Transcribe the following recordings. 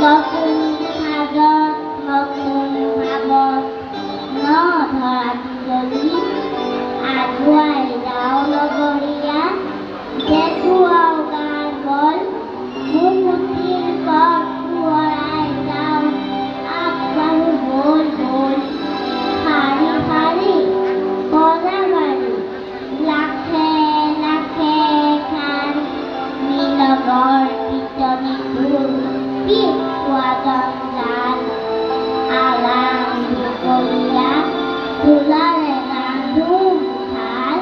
নতুন সাজত নতুন ভাৱত ন ধৰা তুলনি আগুৱাই যাওঁ লগৰীয়া, দেখুৱাওঁ গাৰ বল, মুকুতিৰ পথ সোঁৱৰাই যাওঁ, আগবাঢ়ো ব'ল ব'ল। শাৰী শাৰী কলাবাৰী, লাখে লাখে খান, নীলগড় পিটনি তোৰ কি খোৱা জঞ্জাল, আলাম দুপৰীয়া তোলাৰে ৰান্ধো ভাল,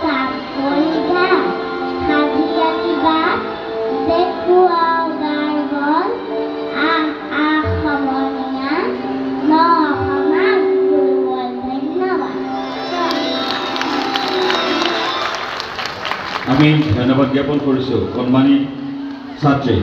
চাকৰি ঘাঁহ সাজি আনিবা, দেখুৱাওঁ গাৰ বল, আহ আহ সমনীয়া, ন সমাজ দুৰ্বল। ধন্যবাদ। আমি ধন্যবাদ জ্ঞাপন কৰিছোঁ কণমানি ছাত্ৰী।